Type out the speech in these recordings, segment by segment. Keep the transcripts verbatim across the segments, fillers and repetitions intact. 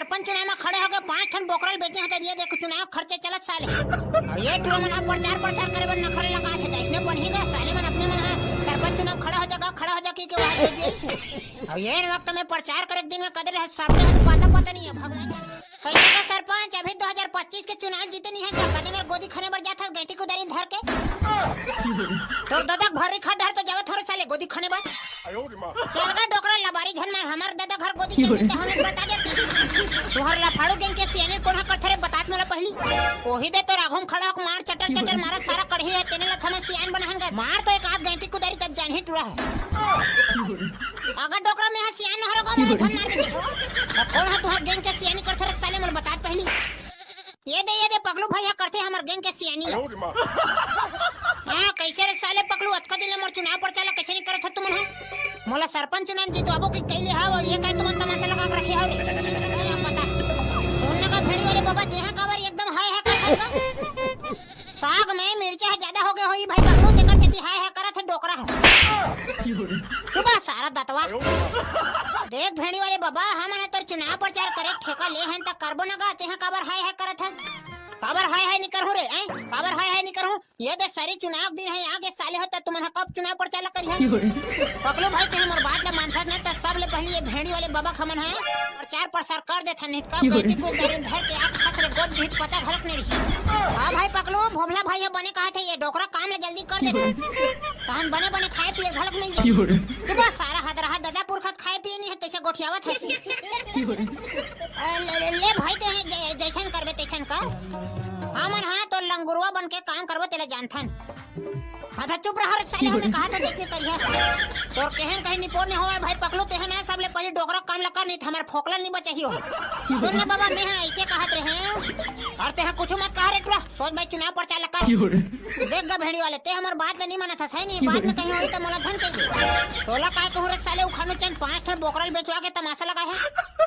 सरपंच चुनाव में खड़े होके पांच ठन बोकरा ल बेचे हे, त ये देख चुनाव खर्चे चलत साले। अउ ये टुरा मन ह प्रचार प्रचार करे बर नखरे लगात हे, त इसने बनही गा साले मन अपने मन ह सरपंच चुनाव खड़ा हो जागा, खड़ा हो जा के, के बात हो जाइस। अउ ये वक्त में प्रचार करे के दिन में कदे रहे सरपंच ह तो पता पता नहीं है भगवान। कइसे का सरपंच अभी दो हज़ार पच्चीस के चुनाव जीते नहीं है, तो कदे मेर गोदी खने बर जात हस गैंती कुदारी धर के? तोर ददा भर्री खा डहर तो जावत हरे साले गोदी खने बर। चल गा डोकरा लबारी झन मार, हमर ददा घर गोदी चल जीते हमें बता देते। तुहर लफाड़ू गैंग के सियानी कोन हा करथे रे, बतात मोला पहली। ओही दे तो राघव में खड़ा होके मार चटर चटर मारा सारा कढ़ी है, तेने ला थमा सियान बनाहन गा। मार तो एक आध गैंती कुदारी तब जानही टुरा है। अगर डोकरा में हा सियान न हरो गा, मोला झन मार के देखो। अब कोन हा तुहर गैंग के सियानी करथे रे साले, मोला बतात पहली। ये दे, ये दे, पगलू भाई ह करथे हमर गैंग के सियानी ला। हाँ, कइसे रे साले पगलू, अतका दिन ले मोर चुनाव प्रचार ला कइसे नहीं करत ह तुमन ह? मोला सरपंच चुनाव जीतवाबो कि कइले हव, ये काय तुमन तमाशा लगा के रखे हव रे? अरे बता। सुन ना का भेड़ी वाले बाबा, देहा काबर एकदम हाय हाय करत हस गा? साग में मिर्चा ह ज्यादा हो गए होही भाई पगलू, तेकर सेती हाय हाय करत हे डोकरा ह। चुप रह सारा दतवा। देख भेड़ी वाले बाबा, हमन ह तोर चुनाव प्रचार करे के ठेका ले हन त करबो न गा, तेहा काबर हाय हाय करत हस? काबर हाय हाय नी करहूं रे, हैं? काबर हाय हाय नी करहूं? ये दे सारी चुनाव के दिन है, आगे साले हो त तुमन ह कब चुनाव प्रचार ला करिहा? पकलू भाई, तेहा मोर बात ला मानथस न त सब ले पहली ये भेड़ी वाले बाबा खमन है प्रचार प्रसार कर देथन, नहीं त कब गलती कुछ दारिन धर के आग खस ले गोद दिहित पता घलक नहीं रही। हाँ भाई पकलू, भोभला भाई ह बने कहा थे, ये डोकरा काम ला जल्दी कर देथन। तहन बने बने खाए पिए घलक मिल जाए। चुप सारा हद रहा, ददा पुरखा खाए पिए नहीं है, तैसे गोठियावत है। अ, ले, ले, ले भाई, ते हैं, जै-, जैसन करबे तैसन कर। हमन हाँ तो लंगुरवा बन के काम करबो, तेला जानथन। हाँ, त चुप रह रे साले, हमें कहा था देखने करिया। तोर केहन कहीं निपोर नहीं होवे भाई पकलू, तेहन है सबले पहले डोकरा काम ला कर, नहीं त हमर फोकला नहीं बचाही हो। सुन ना बाबा, मैं हाँ ऐसे कहत रहे हूँ। और तेहा कुछ मत कहा रे टुरा, सोच भाई चुनाव प्रचार ला कर। देख गा भेड़ी वाले, ते हमर बात ला नहीं मानत हस, है नहीं, बात में कहीं होई त मोला झन कह दे। तोला काय कहूँ रे साले, उखानू चंद पांच ठन बोकरल बेचवा के तमाशा लगा है।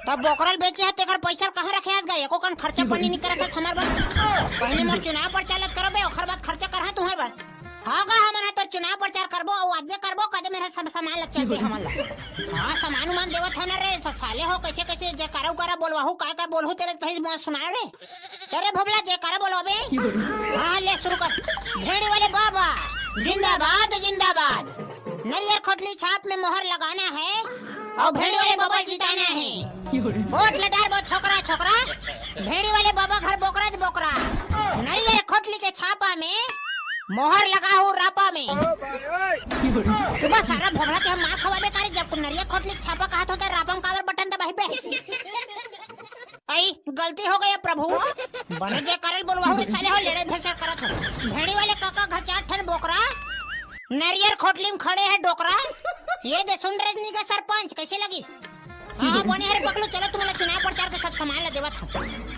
तब बोकरल बेचे है, तेकर पैसा कहाँ रखे हस गा? एको कन खर्चा पानी नहीं करत हस हमर बर। पहले मोर चुनाव प्रचार ला करबे, ओखर बाद खर्चा करहा तुहर बर। हाँ गा, हमन ह तो चुनाव प्रचार करबो, अउ आज जे करबो, कदे मेर सब सामान लग चलते हमन ला। हाँ, सामान उमान देवत है ना रे, स-, साले हो, कैसे कैसे जयकारा उकारा बोलवाहू, काय काय बोलहू, तेरे पहले मोला सुना रे। चल रे भोभला, जयकारा बोलो बे। हाँ, ले शुरू कर। भेड़ी वाले बाबा, जिंदाबाद, जिंदाबाद। नरियर खोटली छाप में मोहर लगाना है, अउ भेड़ी वाले बाबा जिताना है। वोट ला डारबो छोकरा, छोकरा। भेड़ी वाले बाबा घर बोकरा ज बोकरा। नरियर खोटली के छापा में मोहर लगाहू रापा में। चुप सारा भोभला, ते हम मार खवाबे का रे, जब नरियर खोटली के छापा कहत हो त रापा में काबर बटन दबाही बे? आई गलती हो गया प्रभु। बने जयकारा ल बोलवाहू रे साले हो, लेड़े भेसर करत हो। भेड़ी वाले काका घर चार ठन बोकरा, नरियर खोटली में खड़े है डोकरा। ये दे सुन रजनी का सरपंच, कैसे लगिस? हाँ, हाँ, बने हरे पकलू, चलो तुमला चुनाव प्रचार के सब सामान ला देवत हूँ।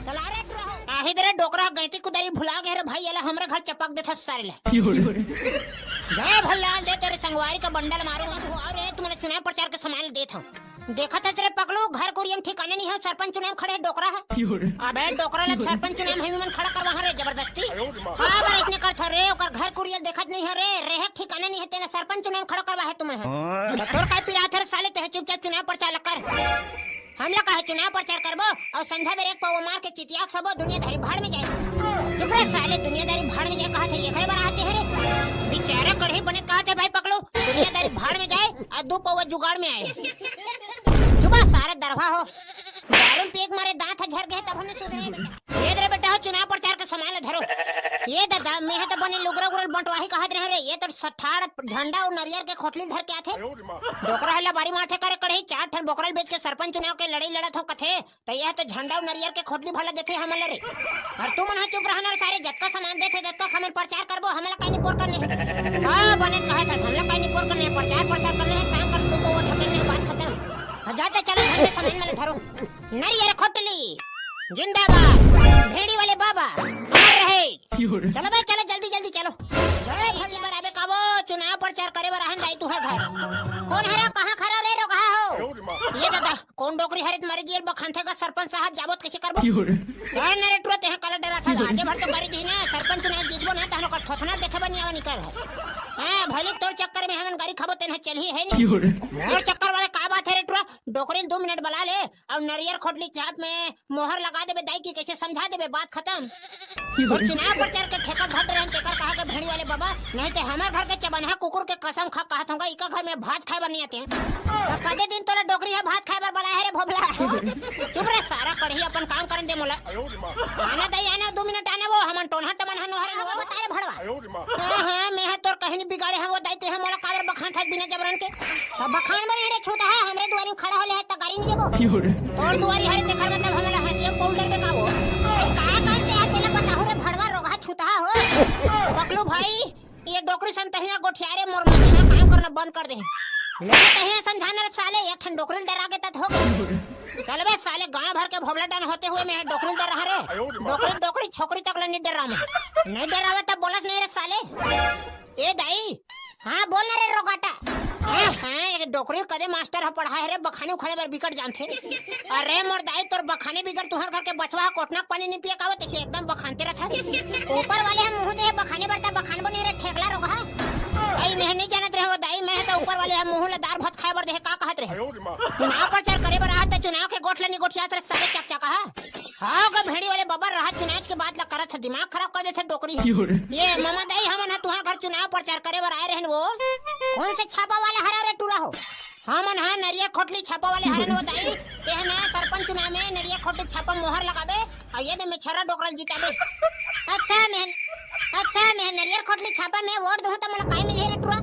चला रे टुरा हो। आही दे रे डोकरा, गैंती कुदारी भुला गए रे भाई, एला हमरे घर चपक देथस सारे ला। जय भल्लाल दे तेरे संगवारी का बंडल मारू मैं। और ये तुमला चुनाव प्रचार के सामान ला देत हूँ। देखत हस रे पकलू, घर कुरियम ठिकाना नहीं है, सरपंच चुनाव खड़े है डोकरा है। अबे डोकरा ला सरपंच चुनाव में मन खड़ा करवा रे जबरदस्ती। हाँ, बर इसने करत रे, ओकर घर कुरियल देखत नहीं है रे, रेहे ठिकाना नहीं है, तेला सरपंच चुनाव खड़ा करवा है तुमन है। तो तोर काय पिरात है रे साले, ते चुपचाप चुनाव प्रचार ला कर। हमला काहे चुनाव प्रचार करबो? और संझा बेर एक पौवा मार के चितिया के सबो दुनियादारी भाड़ में जाए। चुप रह साले, दुनियादारी भाड़ में जाए कहा थे, एकरे बर आते है रे। बेचारा कढ़ी बने कहा थे भाई पकलू, दुनियादारी भाड़ में जाए और दो पौवा जुगाड़ में आए। चुप रह सारे दरवा हो। दारू पी के मारे दांत ह झर गए तब हमने सुधरे बेटा। ये दे रे बेटा हो, चुनाव प्रचार के सामान ला धरो। ये दादा, मैं ह तो बने लुगरा उगरा बंटवाही कहत रहे रे। ये तो सठाड़ झंडा और नरियर के खोटली धर के आथे। डोकरा हल्ला बारी मारथे करे कढ़ी, चार ठन बोकरल बेच के सरपंच चुनाव के लड़ाई लड़त हो कथे, त यह तो झंडा और नरियर के खोटली भला देथे हमन ला रे। और तुमन ह चुप रहना रे सारे, जतका सामान देथे ततका हमन प्रचार करबो, हमला काई निपोर करने है। हाँ, बने कहे था, हमला काई निपोर करने है, प्रचार प्रचार करने है, काम कर, तुमको वो ढकेलने है, बात खत्म। हाँ, जाते चलो, घर के सामान मन ला धरो। नरियर खोटली जिंदाबाद। भेड़ी वाले बाबा मर रहे। चलो भाई, चलो, जल्दी जल्दी चलो। अरे भली बर आबे काबो, चुनाव प्रचार करे बर आहन दाई तुहर घर। कौन हरा, कहाँ खड़ा रे, रोगहा हो? ये दादा, कौन डोकरी हरे तुम्हारे जेल बखानथे का सरपंच साहब जाबो त कैसे करबो? कौन नरे टुरा तेहा कलर डरा था, आगे भर तो करी दी ना, सरपंच चुनाव जीतबो ना, तहनो कर थोथना देखे बर नहीं आवा निकल है। हाँ, भले तोर चक्कर में हमन गाड़ी खाबो, तेन चल ही है नहीं। मोर चक्कर वाले का बात है रे टुरा? डोकरी ल दू मिनट बला ले, अउ नरियर खोटली छाप में मोहर लगा देबे दाई कि कइसे समझा देबे, बात खतम। अउ चुनाव प्रचार के ठेका घट रहे तेकर कहा के भेड़ी वाले बाबा, नहीं ते हमर घर के चबनहा कुकुर के कसम खा कहत हूँ, इका घर में भात खाए बर नहीं आते हैं। त कदे दिन तोला डोकरी ह भात खाए बर बलाए हे रे भोभला? चुप रे सारा कढ़ी, अपन काम करन दे मोला। आना दाई आना, दू मिनट आना वो, हमन टोनहा टमन हन ओहर हाँ, बता रे भड़वा। हाँ, हाँ, मैं ह तोर कहीं बिगाड़े हूँ, वो दाई ते ह मोला काबर बखान था बिना जबरन के। त बखान बर नहीं रे छूता है, हमरे दुआरी में खड़ा हो ले है, त गारी नहीं देबो। तोर दुआरी हरे तेकर मतलब हमला हंसिया पाउडर में काबो। ए, का काम ते है, तेला बताहू रे भड़वा रोगहा छूता हो। पकलू भाई, ये डोकरी सन तहिया गोठिया रे, मोर मसीन ह काम करना बंद कर दे। ले तहिया समझाना रे साले, एक ठन डोकरी ल डरा के तत हो गए। चल बे साले, गांव भर के भोबला डन होते हुए मैं डोकरी ल डरा रे। डोकरी, डोकरी छोकरी तक ल नहीं डरा मैं। नहीं डरावे तब बोलस नहीं रे साले। ए दाई। हाँ, बोल ना रे रोगाटा। हाँ, हाँ, एक डोकरी कदे मास्टर ह पढ़ा है रे, बखानी उखाने बर बिकट जानथे। अरे मोर दाई, तोर बखाने बिगर तुहर घर के बचवा ह कोटना के पानी नहीं पिए कावत, ऐसे एकदम बखानते रहत है। ऊपर वाले हम मुँह दे बखाने बर, त बखानबो नहीं रे ठेकला रोगहा। भाई, मैं नहीं जानत रहे वो दाई, मैं तो ऊपर वाले हम मुँह ला दार भात खाए बर दे, का कहत रहे? चुनाव प्रचार करे बर आहत, त चुनाव के गोठ ला नहीं गोठियात रहे, सारे चकचका हा। हाँ, ओकर भेड़ी वाले बबर रहा, चुनाव के बात ला करत है, दिमाग खराब कर देथे डोकरी। क्यों रे? ये ममा दाई, हमन ह तुहार घर चुनाव प्रचार करे बर आए रहन वो। कौन से छापा वाला हरा रे टूरा हो? हमन ह नरिया खोटली छापा वाले हरन वो दाई। तेह ना सरपंच चुनाव में नरिया खोटली छापा मोहर लगाबे, अउ ये दे में छर्रा डोकरल जिताबे। अच्छा, मैं, अच्छा, मैं नरिया खोटली छापा में वोट दूँ त मोला काय मिलही रे टूरा?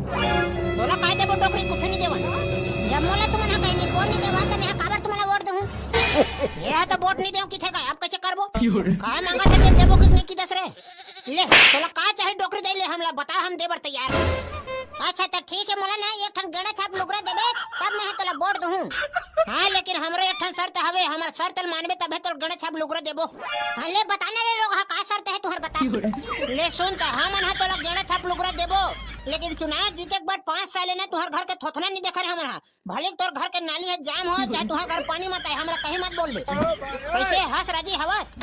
तोला काय देबो डोकरी, कुछ नहीं देवन। जब मोला तुमन ह कहीं नहीं, वोट नहीं देवा, त मैं ह काबर तुमन ला वोट दूँ? ये ह त वोट नहीं देव किथे का, अब कैसे करबो? क्यों रे? काय मांगा था, तेल देबो कि नहीं किदस रे? ले, तोला का चाही डोकरी दे ले, हमला बता, हम दे बर तैयार हन। अच्छा, त ठीक है, मोला ना एक ठन गेंडा छाप लुगरा देबे, तब मैं ह तोला वोट दूँ। हाँ, लेकिन हमरो एक ठन शर्त हवे, हमर शर्त ल मानबे तभे तोला गेंडा छाप लुगरा देबो। हाँ, ले बता ना रे रोगहा, का शर्त है तुहर, बता। क्यों रे? ले सुन त, हमन ह तोला गेंडा छाप लुगरा देबो, लेकिन चुनाव जीते के बाद पाँच साल ले ना तुहर घर के थोथना नहीं देखन हमन ह। भले तोर घर के नाली ह जाम हो, चाहे तुहार घर पानी मत आए, हमरा कहीं मत बोलबे। कैसे हंस राजी हवस?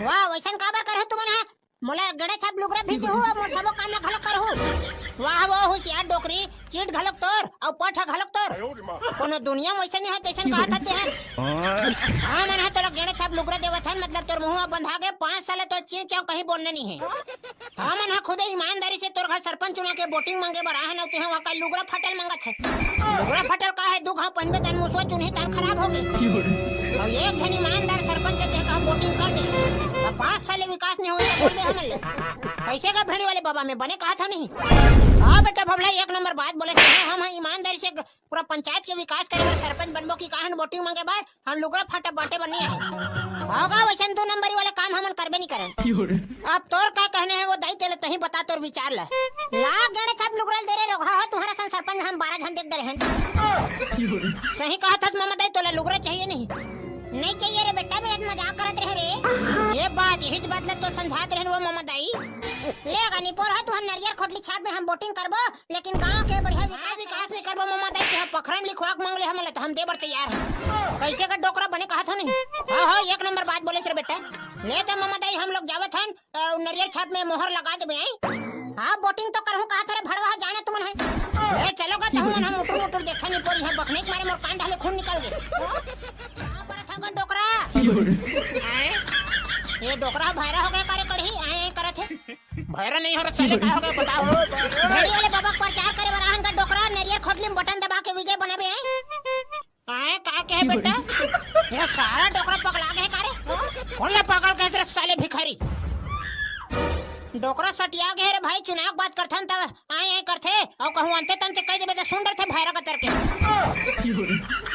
वाह, वैसन काबर करहु तुमन ह? मोला गेंडा छाप लुगरा भी देहू अउ मोर सबो काम ला घलक करहू। वाह, वो होशियार डोकरी, चीट घलक तोर अउ पट ह घलक तोर। कोनो दुनिया में वैसे नहीं है, तैसन कहा था ते है। हाँ, मन ह तोला गेंडा छाप लुगरा देवत हन, मतलब तोर मुंह बंधा गए, पाँच साल तोर चीं चां कहीं बोलना नहीं है। हमन ह खुदे ईमानदारी से तोर घर सरपंच चुना के वोटिंग मांगे बर आए हन, अउ तेहा वहाँ का लुगरा फटल मांगत है। लुगरा फटल का है, दू घाव पहनबे तन मुसवा चुनही तन खराब हो गए। अउ एक झन ईमानदार सरपंच के तेहा वोटिंग कर दे, त पाँच साल ले विकास नहीं होई त बोलबे हमन ले। कैसे का भेड़ी वाले बाबा, मैं बने कहा था नहीं? हाँ बेटा भबला, एक नंबर बात बोले थे, हम ह ईमानदारी से पूरा पंचायत के विकास करे बर सरपंच बनबो कि काहन वोटिंग मांगे बर, हम लुगरा फाटा बांटे बर नहीं आए। होगा वैसन दो नंबरी वाला काम हमन करबे नहीं करन। अब तोर का कहना है वो दाई, तेला तही बता तोर विचार ला। ला गेंडा छाप लुगरा ल दे रे रोगहा हो, तुहर सन सरपंच हम बारह झन देख डरे हन। सही कहा था ममा दाई, तोला लुगरा चाहिए नहीं? नहीं चाहिए रे बेटा, मैं मजाक करत रहे रे। ये बात, यही बात ला तो समझात रहन वो ममा दाई। ले गा निपोर हो, तुहर नरियर खोटली छाप में हम वोटिंग करबो, लेकिन गांव के बढ़िया विकास, हाँ, विकास नहीं करबो ममा दाई, तेहा पखरम लिखवा के मांग ले हमन ले, त हम दे बर तैयार हन। कैसे का डोकरा बने कहा था नहीं? हाँ, हाँ, एक नंबर बात बोले रे बेटा। ले त ममा दाई, हम लोग जावत हन, अ, नरियर छाप में मोहर लगा देबे, आई? हाँ, वोटिंग तो करहूँ कहा था रे भड़वा, जाना तुमन है। ए, चलो गा, तहु मन हम मुटुर मुटुर देखा नहीं पोरी है, बखने के मारे मोर कान ढाले खून निकल गए। हाँ, परत है गा डोकरा। आए? ये डोकरा भैरा हो गया, कारे कढ़ी, आए, आए करत है। भैरा नहीं हो रहा, साले, का हो गया, बताओ। भेड़ी वाले बाबा के प्रचार करे बर आहन का डोकरा, नरियर खोटली में बटन दबा के विजय बनाबे, हैं? आए, का कहे बेटा? ये सारा डोकरा पगला गए का रे? कौन ला पागल कहत रे, साले भिखारी? डोकरा सटिया गए रे भाई, चुनाव के बात करथन तब आए, आए करथे, अउ कहूँ अंते तंते कह देबे त सुन डरथे भैरा कतर के।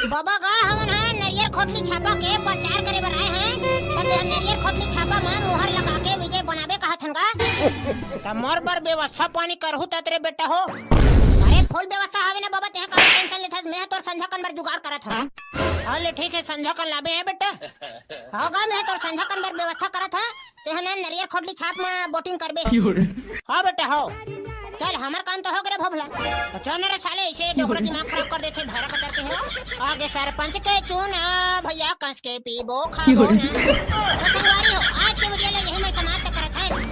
बाबा गा, हमन ह नरियर खोटली छापा के प्रचार करे बर आए हैं, त तेहा नरियर खोटली छापा म मोहर लगा के विजय बनाबे कहत हन गा। त मोर बर व्यवस्था पानी करहु तत रे बेटा हो। अरे फुल व्यवस्था हवे ना बाबा, तेहा काबर टेंशन लेथस, मैं तोर संझा कन बर जुगाड़ करत हूँ। हाँ ले ठीक है, संझा कन लाबे है बेटा। हाँ गा, मैं तोर संझा कन बर व्यवस्था करत हूँ, तेहा ना नरियर खोटली छाप म वोटिंग करबे। हाँ बेटा हो। चल, हमर काम तो हो गे रे भोभला। तो चल ना रे साले, ऐसे डोकरा दिमाग खराब कर देथे, भैरा कतर के है। आगे सरपंच के चुनाव, भैया कस के पीबो, खाबो ना। तो संगवारी हो, आज के वीडियो ला यही में समाप्त करत हन।